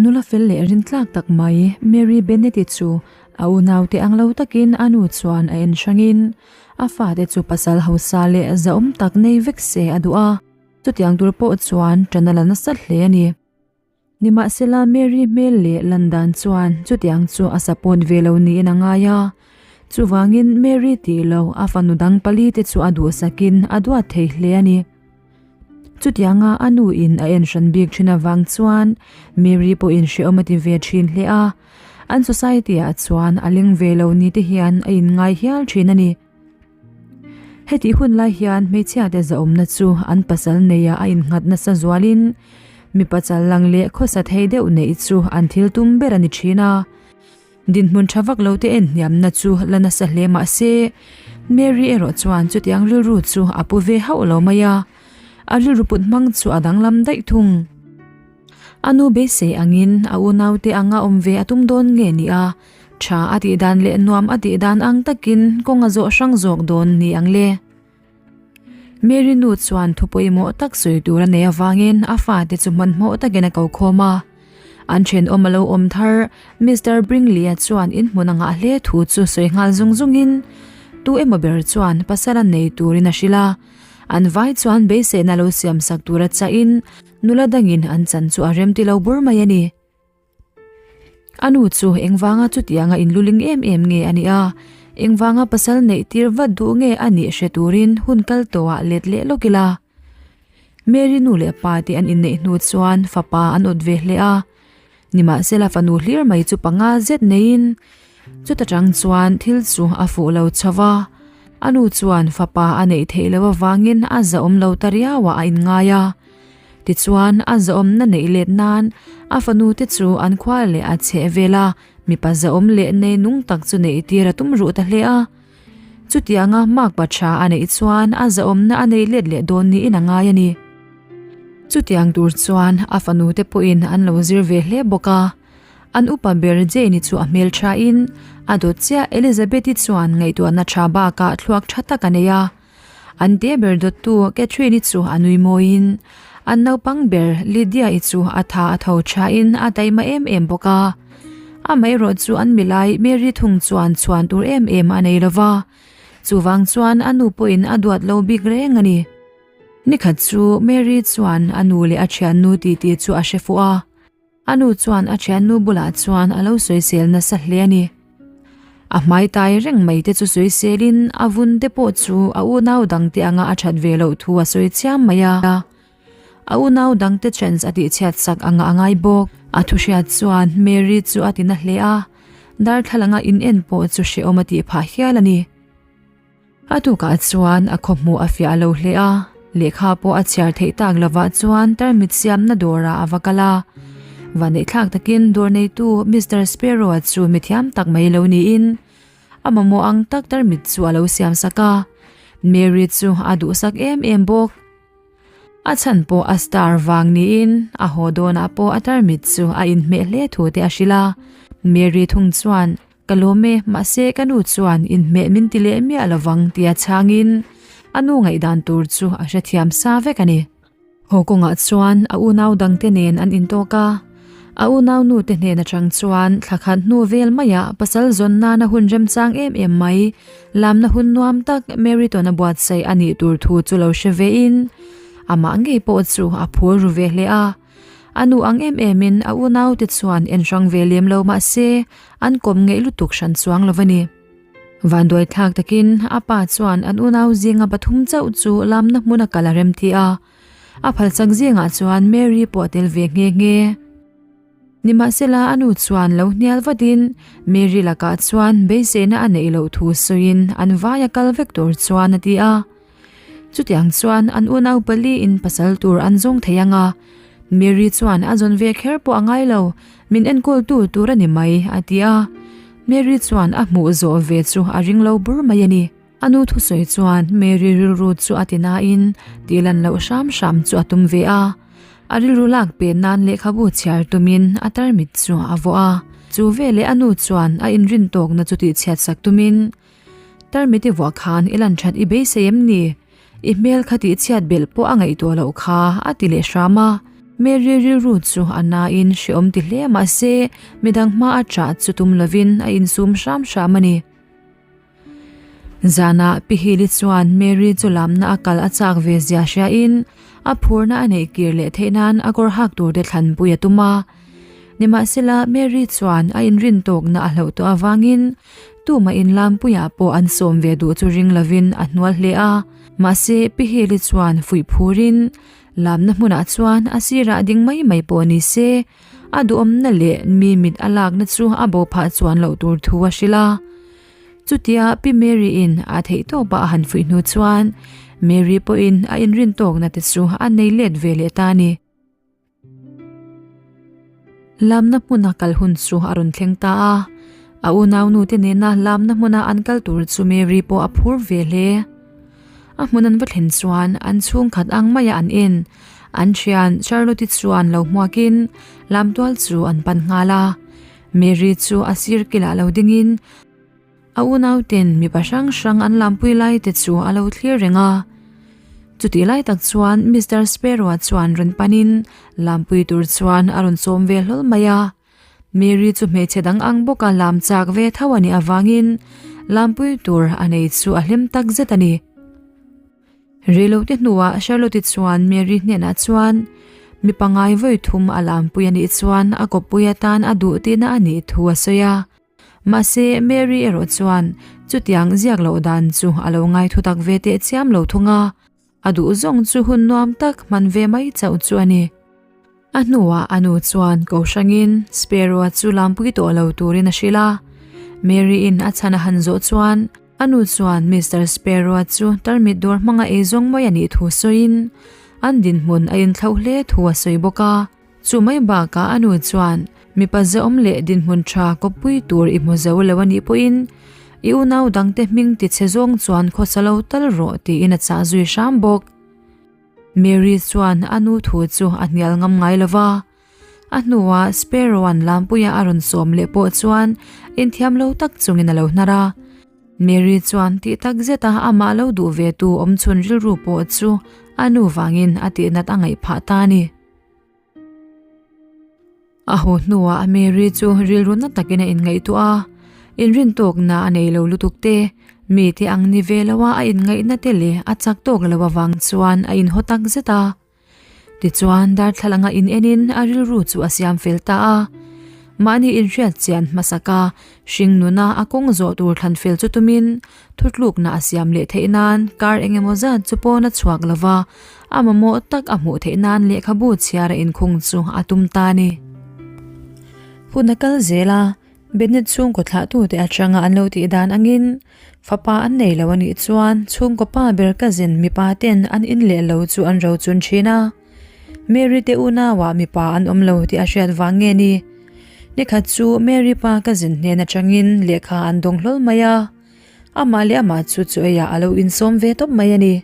Nula fel leh rintlak tak mai Mary Bennet-i chu a unaute ang lo takin a nu chuan a en hrangin a fate chu pasal hausa leh zahawm tak nei vek se a duh a, chutiang tur pawh chuan ṭan a la nasa hle a ni. Nimahsela Mary hmel leh lan dan chuan chutiang chu a support ve lo niin a ngai a, chuvangin Mary tih lo a fanu dang pali te chu a duhsakin a duat thei hle a ni. Chutianga a nu in a en hran bik thin avang chuan Mary pawhin hrehawm a ti ve thin hle a, an society ah chuan a leng ve lo ni te hian a inngai hial thin a ni. Hetih hun lai hian hmeichhiate zahawmna chu an pasal neia a innghat nasa zualin mipa chal lang leh khawsa thei deuh neih chu an thil tum ber a ni thin a. Dinhmun tha vak lo te en hniamna chu la nasa hle mah se Mary erawh chuan chutiang rilru chu a pu ve hauh lo mai a, a rilru put hmang chu a danglam daih thung. A nu beisei angin a unaute anga awm ve a tum dawn nge ni a, Tha a tih dan leh nuam a tih dan ang takin kawng a zawh hrang zawk dawn ni ang le. Mary nu chuan thu pawimawh tak sawi tur a nei avangin a fate chu hmanhmawh takin a ko khawm a. An thenawm a lo awm thar Mister Bringley-a chuan inhmun a ngah hle thu chu sawi nghal zung zungin tu emaw ber chuan pasal a nei turin a hrilh a. An vai chuan beiseina lo siamsak tura chahin nula dangin an chan chu a remti lo bur mai a ni. A nu chu engvanga chutianga inluling em em nge a nih a, engvanga pasal neih tir vat duh nge a nih hre turin hun kal tawhah let leh lawk ila. Mary nu leh pa te an inneih hnu chuan fapa an awt ve hle a, nimahsela fanu hlir mai chu panga zet neiin chuta tang chuan thil chu a fuh lo chho va, a nu chuan fapa a neih theih loh avangin a zahawm lo ta riauah a inngai a. Tichuan, a zahawmna neih let nan a fanu te chu an khua leh a chheh vel a, mipa zahawm leh nei nung tak chu neih tir a tum ruh ta hle a. Chutianga makpa tha a neih chuan a zahawmna a nei let leh dawn niin a ngai a ni. Chutiang tur chuan a fanu te pawhin an lo zir ve hle bawk a. An upa ber Jane-i chu a hmel thain a dawt chiah Elizabeth-i chuan ngaihtuahna tha bakah thluak tha tak a nei a. An te ber dawttu Catherine-i chu a nui mawiin, an naupang ber Lydia-i chu a tha a tho thain a taima em em bawk a. Amaherawh chu an milai Mary thung chuan chhuan tur em em a nei lo va, chuvang chuan a nu pawhin a duat lo bik reng a ni. Nikhat chu Mary chuan a nu leh a thiannu titi chu a hre fuh a. A nu chuan a thiannu bulah chuan a lo sawisel nasa hle a ni. A hmai tai reng mai te chu sawiselin a vun te pawh chu a unau dang te anga a that ve loh thu a sawi chiam mai a. A unau dang te chance a tihchhiat sak anga a ngai bawk. A thuhriat chuan Mary chu a ti na hle a, darthlalanga in en pawh chu hrehawm a tih phah hial a ni. A tukah chuan a khawhmuh a fiah lo hle a, lehkha pawh a chhiar theih tak lovah chuan tarmit siamna dawrah a va kal a. Vaneihthlak takin dawr neitu Mister Sparrow-a chu mithiam tak mai lo niin a mamawh ang tak tarmit chu a lo siam sak a, Mary chu a duhsak em em bawk. A chhan pawh a star vang niin a haw dawnah pawh a tarmit chu a inhmeh hle thu te a hrilh a, Mary thung chuan Ka lawm e, mahse ka nu chuan inhmeh min ti leh miah lovang tia chhangin a nu ngaihdan tur chu a hrethiam sa vek a ni. Haw kawngah chuan a unau dangte nen an intawk a, a unau nute hnen atang chuan thla khat hnu vel maiah pasal zawn nana hun remchang em em mai lamna hun nuam tak Mary tawn a buatsaih a nih tur thu chu lo hre vein amah ngei pawh chu a phur ru ve hle a. A nu ang em emin a unaute chuan en hrang ve lem lo mah se an kawm ngeih lutuk hran chuang lo a ni. Vanduai thlak takin a pa chuan an unau zinga pathum chauh chu lamna hmun a kal a rem ti a, a phalchak zingah chuan Mary pawh a tel ve nghe nghe. Nimahsela a nu chuan lo hnial vatin Mary lakah chuan beiseina a neih loh thu sawiin an vaia kal vek tur chuan a ti a. Chutiang chuan an unau pali in pasal tur an zawng thei ang a, Mary chuan a zawn ve kher pawh a ngai lo, min enkawl tu tur a ni mai, a ti a. Mary chuan a hmuh zawh ve chu a ring lo bur mai a ni. A nu thusawi chuan Mary rilru chu a ti nain tihlan loh hram hram chu a tum ve a. A rilru lak pen nan lehkhabu chhiar tumin a tarmit chu a vawh a. Chu veleh a nu chuan a inrin tawkna chu tihchhiat sak tumin Tarmit i vuah khan i lan that i beisei em ni? I hmel kha tih chhiat belh pawh a ngaihtuah loh kha a ti leh hram a. Mary rilru chu a nain hrehawm ti hle mah se midang hma a ṭah chu tum lovin a insum hram hram a ni. Zanah Pi Hili chuan Mary chu lamna a kal a chak ve zia hriain a phurna a neih kir leh theih nan a kawr hak tur te thlanpui a tum a. Nimahsela Mary chuan a inrin tawkna a hlauh tawh avangin tumah inlampuiah pawh an sawm ve duh chu ring lovin a hnual hle a. Mahse Pi Hili chuan fuih phurin lamna hmunah chuan a sirah ding mai mai pawh ni se a duhawmna leh mi mit a lakna chu a bo phah chuan loh tur thu a hrilh a. Chutia Pi Mary in a theih tawp a a han fuih hnu chuan Mary pawhin a inrin tawkna te chu a nei let ve leh ta a ni. Lamna hmuna kal hun chu a rawn thleng ta a, a unaunu te nena lamna hmuna an kal tur chu Mary pawh a phur ve hle. A hmun an va thlen chuan an chhungkhat ang maia an en an thian Charlotte-i chuan lo hmuakin lamtual chu an pan nghal a. Mary chu a sir kilah lo dingin a unauten mipa hrang hrang an lampui lai te chu a lo thlir reng a. Chutih lai tak chuan Mister Sparrow-a chuan rawn panin lampui tur chuan a rawn sawm ve hlawl mai a. Mary chu hmeichhe dang ang bawka lam chak ve tho a nih avangin lampui tur a nei chu a hlim tak zet a ni. Reilote hnuah Charlotte chuan Mary hnenah chuan mi pangai vawi thum a lampui a nih chuan a kawppui atan a duh tihna a nih thu a sawi a. Mahse Mary erawh chuan chutiang ziak loh dan chu a lo ngai thutak ve teh chiam lo thung a. A duh zawng chu hun nuam tak hman ve mai chauh chu a ni. A hnuah a nu chuan ko hrangin Sparrow-a chu lampui tawh lo turin a hrilh a. Mary-in a chhan a han zawh chuan a nu chuan Mister Sparrow-a chu tarmit dawr hmanga ei zawng mai a nih thu sawiin an dinhmun a inthlauh hle thu a sawi bawk a. Chu mai bakah a nu chuan mipa zahawm leh dinhmun tha kawppui tur i hmu zo lo a nih pawhin i unau dangte hming tichhe zawng chuan khawsa lo tal rawh tiin a chah zui hram bawk. Mary chuan a nu thu chu a hnial ngam ngai lo va, a hnuah Sparrow-a'n lampuia a rawn sawm leh pawh chuan inthiam lo tak chungin a lo hnar a. Mary chuan tih tak zeta amah lo duh ve tu awmchhun rilru pawh chu a nu vangin a tihnat a ngaih phah ta a ni. A haw hnuah Mary chu rilru na takin a inngaihtuah a, inrintawkna a nei lo lutuk te, mite ang ni ve loa a inngaihna te leh a chak tawk lo avang chuan a inhaw tak zet a. Tichuan darthlalanga in enin a rilru chu a siam fel ta a. Mahni inhriat chian hmasaka hringnuna a kawng zawh tur thlan fel chu tumin Thutlukna a siam leh theih nan kar eng emaw zat chu pawn a chhuak lo va, a mamawh tak a hmuh theih nan lehkhabu chhiar a inkhung chu a tum ta a ni. Hun a kal zel a, Bennett chhungkaw thlahtute atanga an lo tih dan angin fapa an nei lo a nih chuan chhungkaw pa ber cousin mipa ten an in leh lo chu an ro chun thin a. Mary te unauah mipa an awm lo tih a hriat vang nge ni? Nikhat chu Mary pa cousin hnen atangin lehkha an dawng hlawl mai a. Amah leh amah chu chu eiah a lo insawm ve tawp mai a ni.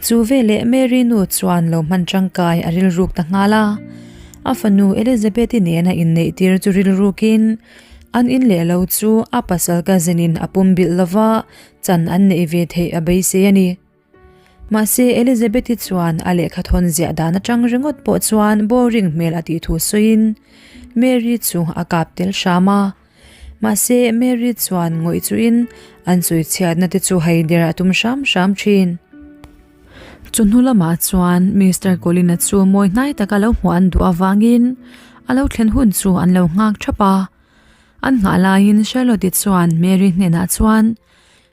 Chu veleh Mary nu chuan lo hman tangkai a rilruk ta nghal a. A fanu Elizabeth-i nena inneih tir chu rilrukin an in leh lo chu a pasal cousin in a pum bilh lova chan an neih ve theih a beisei a ni. Mahse Elizabeth-i chuan a lehkha thawn ziah dan atang ringawt pawh chuan boring hmel a tih thu sawiin Mary chu a kap tel hram a. Mahse, Mary chuan ngawih chuhin an sawi chhiatna te chu haider a tum hram hram thin. Chu hnu lamah chuan Mister Colin-a chu mawi hnai taka lo hmuh an duh avangin a lo thlen hun chu an lo nghak thap a. An nghah laiin Charlotte-i chuan Mary hnenah chuan,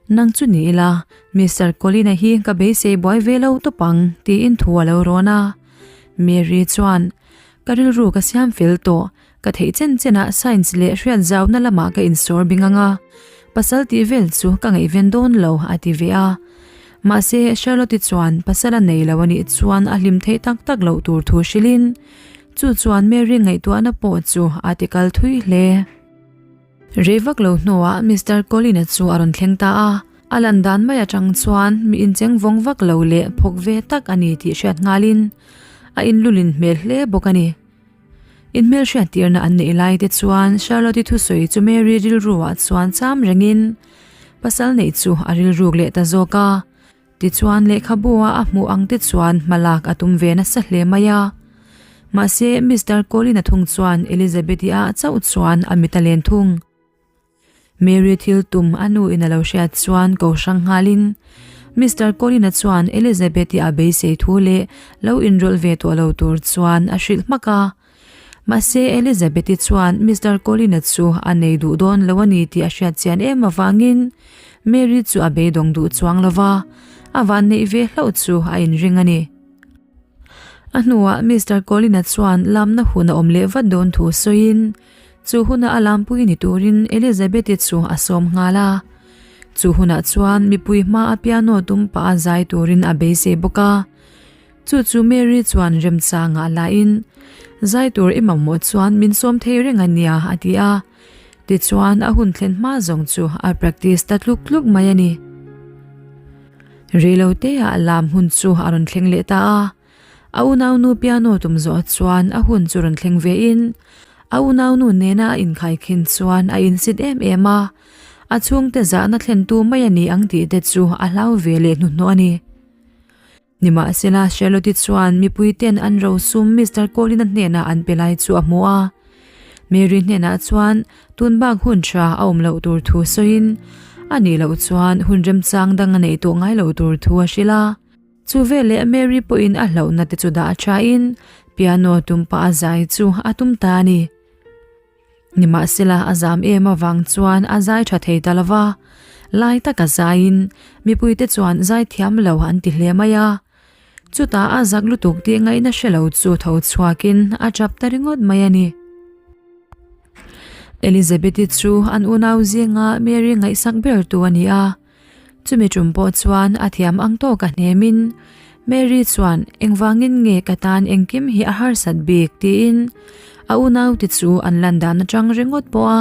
Nang chu ni ila, Mister Colin-a hi ka beisei buai ve lo tawp ang, tiin thu a lo rawn a. Mary chuan, Ka rilru ka siam fel tawh, Ka theih chen chenah science leh hriat zauna lamah ka insawr bing ang a, pasal tih vel chu ka ngaihven dawn lo a ti ve a. Mahse, Charlotte-i chuan pasal a nei lo a nih chuan a hlim theih tak tak loh tur thu hrilhin chu chuan Mary ngaihtuahna pawh chu a ti kal thui hle. Rei vak lo hnuah Mister Colin-a chu a rawn thleng ta a, a lan dan mai atang chuan mi incheng vawng vak lo leh phawk ve tak a ni tih hriat nghalin a inlulin hmel hle bawk a ni. Inhmelhriattirna an neih lai te chuan Charlotte-i thusawi chu Mary rilruah chuan cham rengin pasal neih chu a rilruk leh ta zawk a. Tichuan lehkhabu-a a hmuh ang te chuan hmalak a tum ve nasa hle mai a. Mahse, Mister Colin-a thung chuan Elizabeth-i ah chauh chuan a mit a len thung. Mary thil tum a nu in a lo hriat chuan ko hrang nghalin Mister Colin-a chuan Elizabeth-i a beisei thu leh lo inrawlh ve tawh lo tur chuan a hrilh hmak a. Mahse Elizabeth-i chuan Mister Colin-a chu a nei duh dawn lo a ni tih a hriat chian em avangin Mary chu a beidawng duh chuang lo va, a vanneih ve hlauh chu a inring a ni. A hnuah Mister Colin-a chuan lamna hun a awm leh vat dawn thu sawiin Chu huna a lampui ni turin Elizabeth-i chu a sawm nghal a. Chu hunah chuan mipui hmaa piano tum pah a zai turin a beisei bawk a. Chu chu Mary chuan remchangah lahin, Zai tur i mamawh chuan min sawm thei reng a nia, a ti a. Tichuan a hun thlen hma zawng chu a practice ta tluk tluk mai a ni. Reiloteah lam hun chu a rawn thleng leh ta a. A unaunu piano tum zawh chuan a hun chu rawn thleng ve in, a unaunu nena a inkhaikhin chuan a insit em em a, a chhungte zahna thlentu mai a ni ang tih te chu a hlau ve leh hnuhnawh a ni. Nimahsela Charlotte chuan mipui ten an rosum Mister Colin-a hnenah an pe lai chu a hmu a, Mary hnenah chuan tun bak hun tha a awm loh tur thu sawiin, a nih loh chuan hun remchang dang a neih tawh ngai loh tur thu a hrilh a. Chu veleh Mary pawhin a hlauhna te chu dah thain piano tum pah a zai chu a tum ta a ni. Nimahsela a zam em avang chuan a zai tha thei ta lo va, lai taka zaiin mipuite chuan zai thiam lo an ti hle mai a. Chutah a zak lutuk tih ngaihna hre lo chu tho chhuakin a tap ta ringawt mai a ni. Elizabeth-i chu an unau zinga Mary ngaihsak ber tu a ni a. Chumi tum pawh chuan a thiam ang tawk a hnemin Mary chuan engvangin nge ka tan engkim hi a harsat bik tiin a unaute chu an lan dan atang ringawt pawh a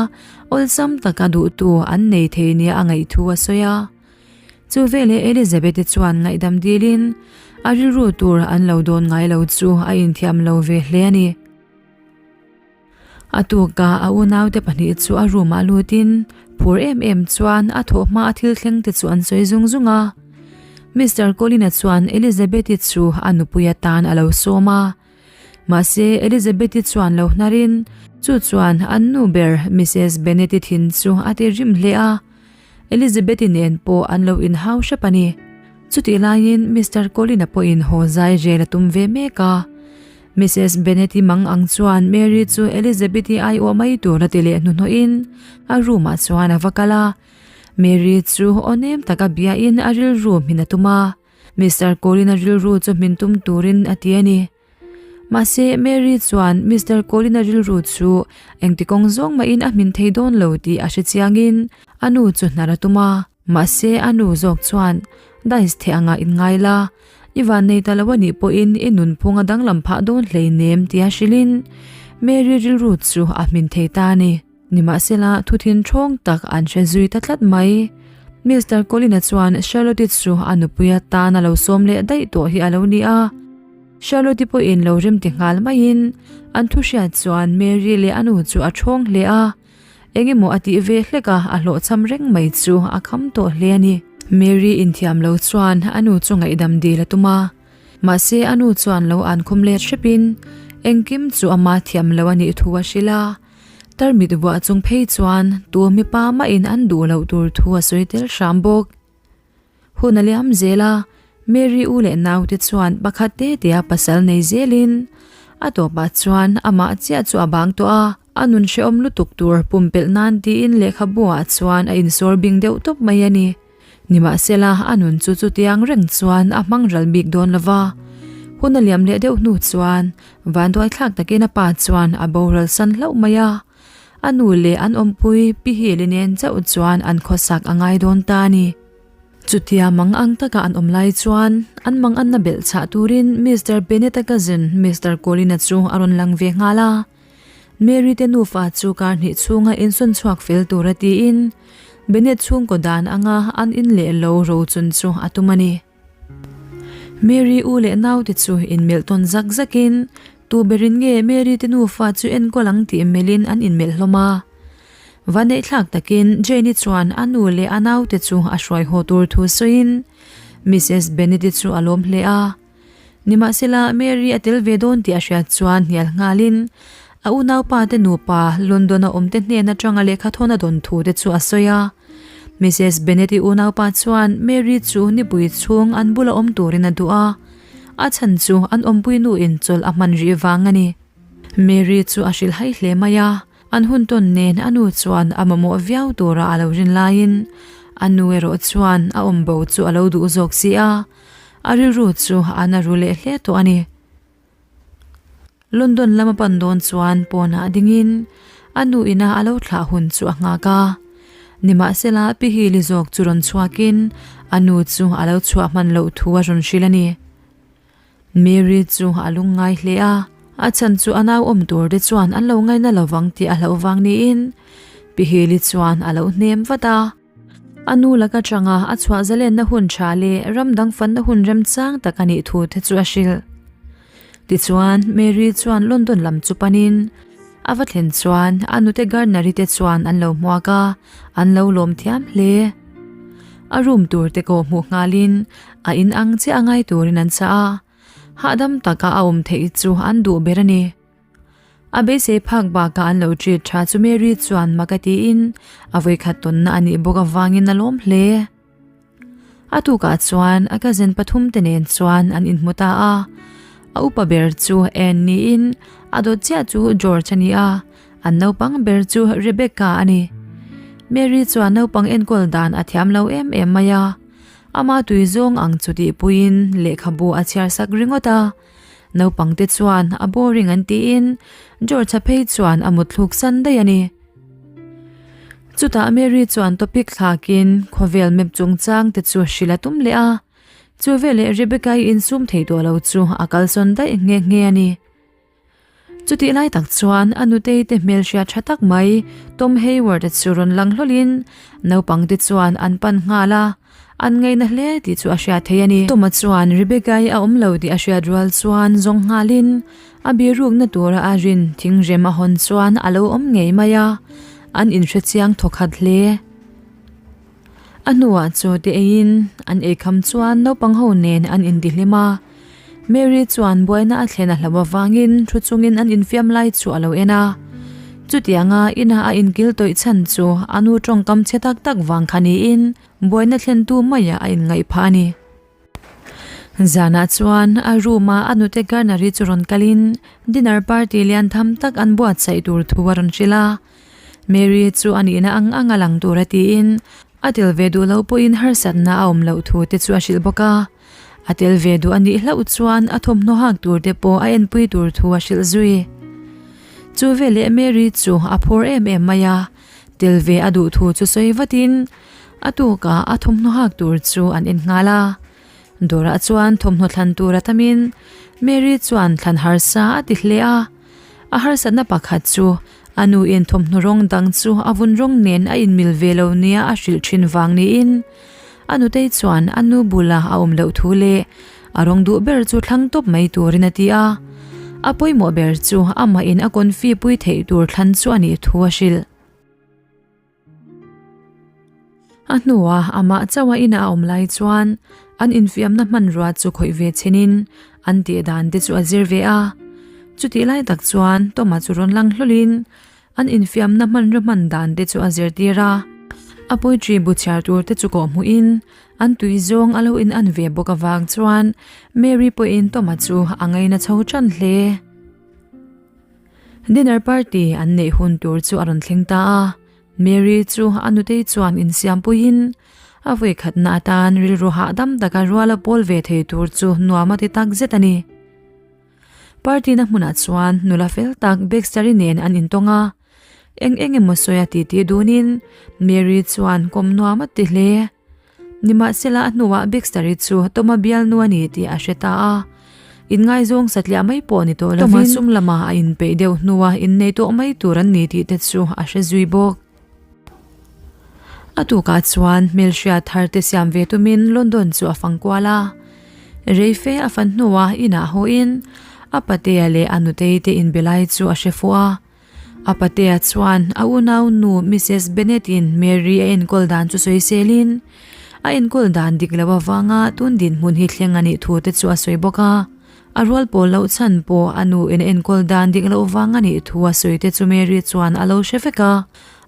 awlsam taka duhtu an nei thei nia a ngaih thu a sawi a. Chu veleh Elizabeth-i chuan ngaihdam dilin a rilru tur an lo dawn ngai lo chu a inthiam lo ve hle a ni. A tukah a unaute pahnih chu a room ah lutin phur em em chuan a thawh hma a thil thleng te chu an sawi zung zung a. Mister Colin-a chuan Elizabeth-i chu a nupui atan a lo sawm a. Mahse Elizabeth-i chuan lo hnarin chu chuan an nu ber Missus Bennet-i thin chu a ti rim hle a. Elizabeth-i nen pawh an lo inhau hrep a ni. Chutih laiin Mister Colin-a pawhin haw zai rel a tum ve mek a. Missus Bennet-i mang ang chuan Mary chu Elizabeth-i aiawh mai tur a ti leh hnuhnawhin a room-ah chuan a va kal a. Mary chu aw nem taka biain a rilru hmin a tum a. Mister Colin-a rilru chu hmin tum turin a ti a ni. Mahse, Mary chuan Mister Colin-a rilru chu engti kawng zawng mahin a hmin thei dawn lo tih a hre chiangin a nu chu hnar a tum a. Mahse, a nu zawk chuan, Dice theh angah inngai la, i van nei ta lo a nih pawhin i nunphung a danglam phah dawn hleinem tia hrilhin Mary rilru chu a hmin thei ta a ni. Nimahsela, thuthin ṭhawng tak an hre zui ta tlat mai. Mister Colin-a chuan Charlotte-i chu a nupui atan a lo sawm leh daih tawh hi a lo ni a. Charlotte-i pawhin lo rem ti nghal maiin an thu hriat chuan Mary leh a nu chu a ṭhawng hle a. Eng emaw a tih ve hlek a, a hlawhchham reng mai chu a kham tawh hle a ni. Mary inthiam lo chuan a nu chu ngaihdam dil a tum a. Mahse a nu chuan lo an khum let hrepin engkim chu ama thiam lo a nih thu a hrilh a. Tarmit vuah chung phei chuan tu mipa mahin an duh loh tur thu a sawi tel hram bawk. Hun a liam zel a, Mary u leh naute chuan pakhat te tea pasal nei zelin a tawpah chuan amah chiah chu a bang tawh a, a nun hrehawm lutuk tur pumpelh nan tiin lehkhabu ah chuan a insawr bing deuh tawp mai a ni. Nimahsela a nun chu chutiang reng chuan a hmang ral bik dawn lo va, hun a liam leh deuh hnu chuan vanduai thlak takin a pa chuan a boral san hlauh mai a, a nu leh an awmpui Pi Hili nen chauh chuan an khawsak a ngai dawn ta a ni. Chutia mang ang taka an awm lai chuan an mang anna belh chhah turin Mister Bennet-a cousin Mister Colin-a chu a rawn lang ve nghal a. Mary te nufa chu kar hnih chhunga insawn chhuak fel tura tiin Bennet chhungkaw dan anga an in leh lo rochun chu a tum a ni. Mary u leh naute chu inmelh tawn zak zakin tu berin nge Mary te nufa chu enkawl ang tih melhin an inmelh hlawm a. Vaneih thlak takin Jane-i chuan a nu leh a naute chu a hruai haw tur thu sawiin Missus Bennet-i chu a lawm hle a. Nimahsela, Mary a tel ve dawn tih a hriat chuan hnial nghalin a unaupa te nupa London a awm te hnen atanga lehkha thawn a dawn thu te chu a sawi a. Missus Bennet-i unaupa chuan Mary chu nipui chhung an bula awm turin a duh a, a chhan chu an awmpui nuin chawlh a hman rih vang a ni. Mary chu a hrilhhai hle mai a, an hun tawn nen a nu chuan a mamawh viau tura a lo rin laiin a nu erawh chuan a awm bo chu a lo duh zawk si a, a rilru chu a na ru leh hle tawh a ni. London lama pan dawn chuan pawnah dingin a nu ina a lo thlah hun chu a nghak a. Nimahsela Pi Hili zawk chu rawn chhuakin a nu chu a lo chhuah hman loh thu a rawn hrilh a ni. Mary chu a lungngai hle a, a chhan chu a nau awm tur te chuan an lo ngaina lovang tih a hlauh vang niin Pi Hili chuan a lo hnem vat a. A nu laka changa a chhuah zalenna hun tha leh ram dang fanna hun remchang tak a nih thu te chu a hrilh. Tichuan, Mary chuan London lam chu panin a va thlen chuan a nute Gardner-i te chuan an lo hmuak a, an lo lawm thiam hle. A room tur te kawh hmuh nghalin a in ang chiah a ngai turin an chah a, hahdam taka a awm theih chu an duh ber a ni. A beisei phak bakah an lo treat tha chu Mary chuan mak a tiin a vawikhat tawnna a nih bawk avangin a lawm hle. A tukah chuan a cousin pathum te nen chuan an inhmu ta a, a upa ber chu Ann niin a dawt chiah chu George a ni a, an naupang ber chu Rebecca a ni. Mary chuan naupang enkawl dan a thiam lo em em mai a, ama tui zawng ang chu tihpuiin lehkhabu a chhiar sak ringawt a. Naupangte chuan a boring an tiin George-a phei chuan a mutthluk san daih a ni. Chutah Mary chuan topic thlakin khawvel map chungchang te chu hrilh a tum leh a, chu veleh Rebecca-i insum thei tawh lo chu a kalsawn daih nghe nghe a ni. Chutih lai tak chuan a nutei te hmelhriat tha tak mai Tom Hayward-a chu rawn lang hlawlhin naupangte chuan an pan nghal a. An ngaihna hle tih chu a hriat thei a ni. Toma chuan Rebecca-i a awm lo tih a hriat rual chuan zawng nghalin a birukna tura a rin thingrem a hawn chuan a lo awm ngei mai a, an inhre chiang thawkhat hle. A hnuah chaw te eiin an eikham chuan naupang ho nen an intihlim a, Mary chuan buaina a thlen a hlauh avangin thu chungin an infiam lai chu a lo en a. Chutianga ina a inkil tawih chhan chu a nu tawngkam chhe tak tak vang kha niin buaina thlentu maiah a inngaih phah a ni. Zanah chuan a room a a nute Garner-i chu rawn kalin dinner party lian tham tak an buatsaih tur thu a rawn hrilh a. Mary chu a nihna ang ang a lang tur a tiin a tel ve duh lo pawhin harsatna a awm loh thu te chu a hrilh bawk a. A tel ve duh a nih hlauh chuan a thawmhnaw hak tur te pawh a enpui tur thu a hrilh zui. Chu veleh Mary chu a phur em em mai a, tel ve a duh thu chu sawi vatin a tukah a thawmhnaw hak tur chu an en nghal a. Dawrah chuan thawmhnaw thlan tur a tamin Mary chuan thlan harsa a ti hle a. A harsatna pakhat chu a nuin thawmhnaw rawng dang chu a vun rawng nen a inmil ve lo nia a hrilh thin vang niin A nutei chuan a nu bula a awm loh thu leh a rawng duh ber chu thlang tawp mai turin a ti a. A pawimawh ber chu amah in a confi pui theih tur thlan chu a nih thu a hrilh. A hnuah amah chauha ina a awm lai chuan an infiamna hmanrua chu khawih ve chhinin an tih dan te chu a zir ve a. Chutih lai tak chuan Toma chu rawn lang hlawlhin An infiamna hmanraw hman dan te chu a zirtir a, a poetry bu chhiar tur te chu kawh hmuhin an tui zawng a lo in an ve bawk avang chuan Mary pawhin Toma chu a ngaina chho tan hle. Dinner party an neih hun tur chu a rawn thleng ta a, Mary chu a nutei chuan insiam puiin a vawikhatna atan rilru hahdam taka rual a pawl ve thei tur chu nuam a ti tak zet a ni. Party na hmunah chuan nula fel tak Baxter-i nen an intawng a, eng eng emaw sawi a titi dunin Mary chuan kawm nuam a ti hle. Nimahsela a hnuah Baxter-i chu Toma bialnu a ni tih a hre ta a, inngaizawng satliah mai pawh ni tawh lovin Toma sum lama a inpeih deuh hnua innei tawh mai tur an ni tih te chu a hre zui bawk. A tukah chuan hmelhriat thar te siam ve tumin London chu a fang kual a. Reife a fan hnuah inah hawiin a patea leh a nutei te inbe lai chu a hre fuh a. A patea chuan a unau nu Missus Bennet in Mary a enkawl dan chu sawi selin a enkawl dan dik lo avanga tun dinhmun hi thleng a nih thu te chu a sawi bawk a. A rual pawl loh chhan pawh a nu in a enkawl dan dik loh vang a nih thu a sawi te chu Mary chuan a lo hre vek a.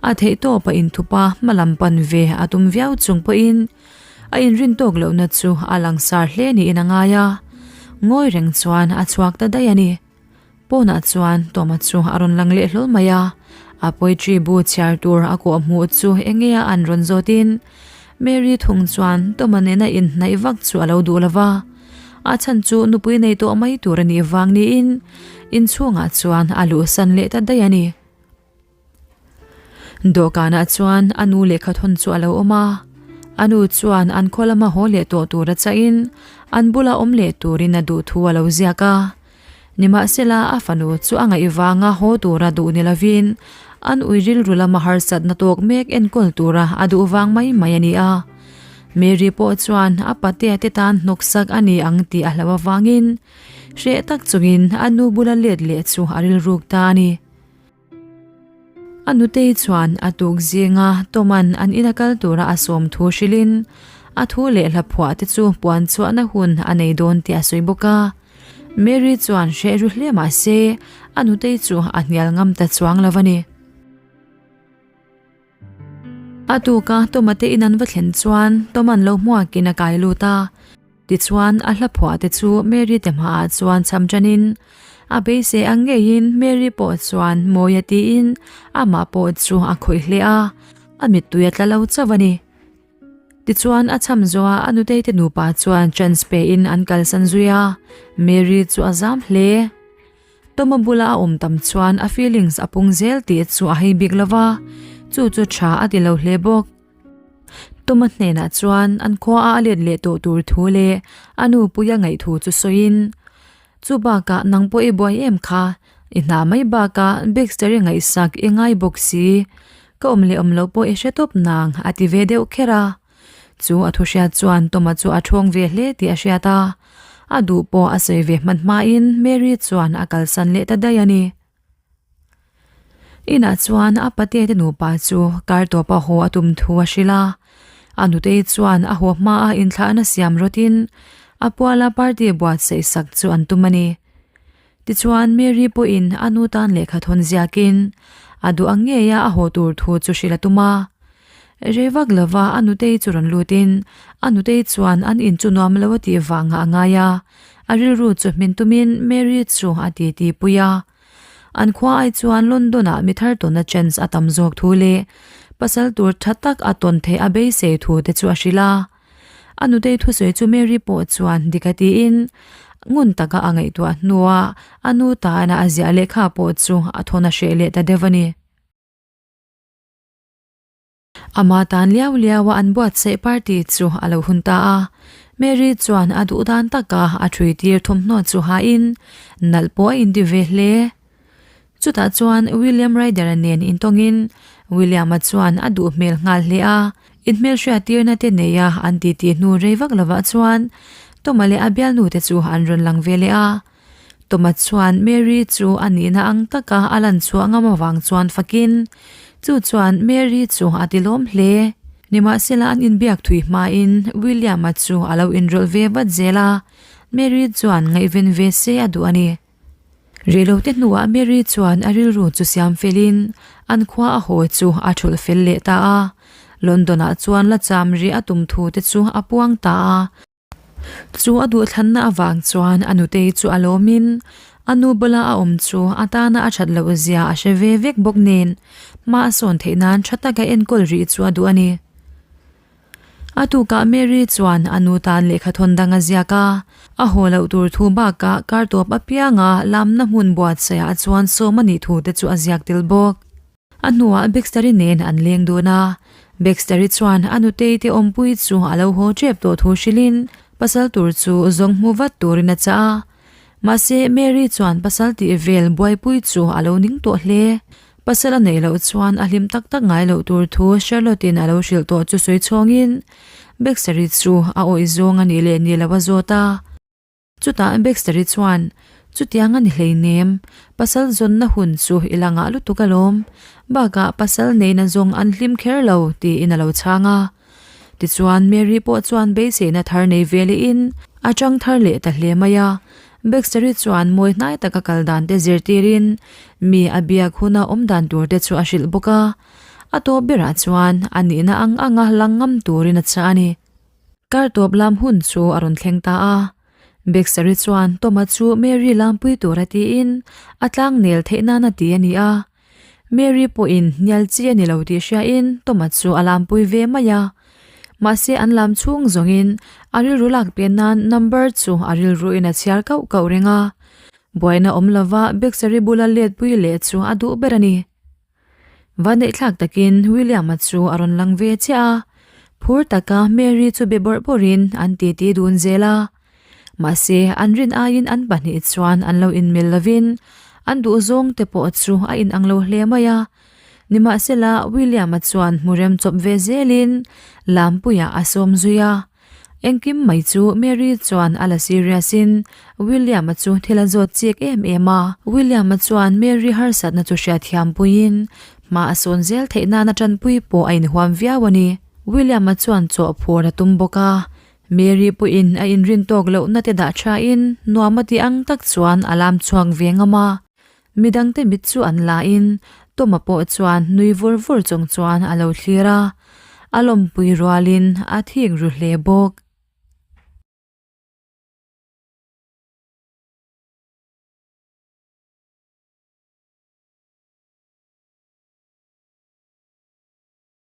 A theihtawp a inthup a, hma lam pan ve a tum viau chung pawhin a inrin tawk lohna chu a langsar hle niin a ngai a. Ngawi reng chuan a chhuak ta daih a ni. Pawnah chuan Tawma chu a rawn lang leh hlawl mai a, a poetry bu chhiar tur a kawh hmuh chu enge a an rawn zawtin Mary thung chuan Tawma nena inhnaih vak chu a lo duh lo va, a chhan chu nupui nei tawh mai tur a nih vang niin inchhungah chuan a luhsan leh ta daih a ni. Dawhkanah chuan a nu lehkha thawn chu a lo awm a, a nu chuan an khaw lama haw leh tawh tur a chahin an bula awm leh turin a duh thu a lo ziak a. Nimahsela a fanu chu a ngaih vanga haw tura duh ni lovin an ui rilru lama harsatna tawk mek enkawl tura a duh vang mai mai a ni a. Mary pawh chuan a patea te tan hnawksak a ni ang tih a hlauh avangin hreh tak chungin a nu bula let leh chu a rilruk ta a ni. A nutei chuan a tuk zinga Toman an ina kal tura a sawm thu hrilhin a thu leh hla phuah te chu puan chhuahna hun a nei dawn tih a sawi bawk a. Mary chuan hreh ru hle mah se a nutei chu a hnial ngam ta chuang lo a ni. A tuka Toma te in an va thlen chuan Toman lo hmuakin a kai lut a. Tichuan a hla phuah te chu Mary te hmaah chuan cham tanin a beisei ang ngeiin Mary pawh chuan mawi a tiin amah pawh chu a khawih hle a, a mittui a tla lo chauh a ni. Tichuan a cham zawha a nutei te nupa chuan chance pe in an kalsan zui a, Mary chu a zam hle. Toma bula a awm tam chuan a feelings a pung zel tih chu a hei bik lova, chu chu tha a ti lo hle bawk. Toma hnenah chuan an khua a let leh tawh tur thu leh a nu puia ngaih thu chu sawiin, Chu bakah nang pawh i buai em kha, i hna mai bakah Baxter i ngaihsak i ngai bawk si, ka awm leh awm loh pawh i hre tawp nang a ti ve deuh kher a. Chu a thuhriat chuan Toma chu a thawng ve hle tih a hriat a, a duh pawh a sawi ve hman hmain Mary chuan a kalsan leh ta daih a ni. Inah chuan a pate te nupa chu kar tawpa haw a tum thu a hrilh a, a nutei chuan a haw hmaa inthlahna siam rawtin a puala party buatsaih sak chu an tum a ni. Tichuan Mary pawhin a nu tan lehkha thawn ziakin a duh ang ngeia a haw tur thu chu hrilh a tum a. Rei vak lova a nutei chu rawn lutin a nutei chuan an in chu nuam lo a tih vangah a ngai a, a rilru chu hmin tumin Mary chu a titi pui a. An khua ai chuan London ah mi thar tawnna chance a tam zawk thu leh pasal tur tha tak a tawn theih a beisei thu te chu a hrilh a. A nutei thusawi chu Mary pawh chuan dik a tiin ngun taka a ngaihtuah hnuah a nu tana a ziah lehkha pawh chu a thawn a hreh leh ta deuh a ni. Ama tan liau liau a an buatsaih party chu a lo hun ta a, Mary chuan a duh dan taka a thui tir thawmhnaw chu hain nalh pawh a inti ve hle. Chutah chuan William Ryder-a nen intawngin William-a chuan a duh hmel nghal hle a, inhmelhriattirna te neia an titi hnu rei vak lovah chuan Toma leh a bialnute chu an rawn lang ve leh a. Toma chuan Mary chu a nihna ang taka a lan chhuah ngam avang chuan fakin chu chuan Mary chu a ti lawm hle. Nimahsela an inbiak thui hmain William-a chu a lo inrawlh ve vat zel a, Mary chuan ngaihven ve se a duh a ni. Reilote hnuah Mary chuan a rilru chu siam felin an khua a haw chu a thulh fel leh ta a. London-ah chuan la cham rih a tum thu te chu a puang ta a. Chu a duhthlanna avang chuan a nutei chu a lawmin a nu bula a awm chu a tana a that loh zia a hre ve vek bawk nen hma a sawn theih nan tha taka enkawl rih chu a duh a ni. A tukah Mary chuan a nu tan lehkha thawn dang a ziak a, a haw loh tur thu bakah kar tawp apianga lamna hmun buatsaihah chuan sawm a nih thu te chu a ziak tel bawk. A hnuah Baxter-i nen an leng dun a, Baxter-i chuan a nutei te awmpui chu a lo haw tep tawh thu hrilhin pasal tur chu zawng hmu vat turin a chah a. Mahse Mary chuan pasal tih vel buaipui chu a lo ning tawh hle. Pasal a neih loh chuan a hlim tak tak ngai loh tur thu Charlotte-in a lo hrilh tawh chu sawi chhawngin Baxter-i chu a awih zawng a nih leh ni lo a zawt a. Chutah Baxter-i chuan, Chutiang a ni hleinem, pasal zawnna hun chu i la ngah lutuk alawm. Bakah pasal neihna zawng an hlim kher lo, tiin a lo chhang a. Tichuan Mary pawh chuan beiseina thar nei ve lehin a chang thar leh ta hle mai a. Baxter-i chuan mawi hnai taka kal dan te zirtirin mi a biak huna awm dan tur te chu a hrilh bawk a. A tawp berah chuan a nihna ang anga lang ngam turin a chah a ni. Kar tawp lam hun chu a rawn thleng ta a. Baxter-i chuan Tom-a chu Mary lampui tura tiin a tlang nel theih nan a ti a ni a. Mary pawhin hnial chi a ni lo tih hriain Tom-a chu a lampui ve mai a. Mahse an lam chhung zawngin a rilru lak pen nan number chu a rilruin a chhiar kauh kauh reng a. Buaina awm lova Baxter-i bula letpui leh chu a duh ber a ni. Vaneihthlak takin William-a chu a rawn lang ve chiah a, phur taka Mary chu be bawrh bawrhin an titi dun zel a. Mahse, an rin aiin an pahnih chuan an lo inmil lovin an duhzawng te pawh chu a inang lo hle mai a. Nimahsela, William-a chuan hmu rem chawp ve zelin Lampuiah a sawm zui a. Engkim mai chu Mary chuan a la serious in William-a chu thil a zawt chik em em a. William-a chuan Mary harsatna chu hriatthiam puiin hma a sawn zel theih nana tanpui pawh a inhuam viau a ni. William-a chuan chawh phur a tum bawk a, Mary pawhin a inrin tawk lohna te dah thain nuam a ti ang tak chuan a lam chhuak ve ngam a. Midangte mit chu an la in Toma pawh chuan nui vur vur chung chuan a lo thlir a, a lawmpui rualin a thik ru hle bawk.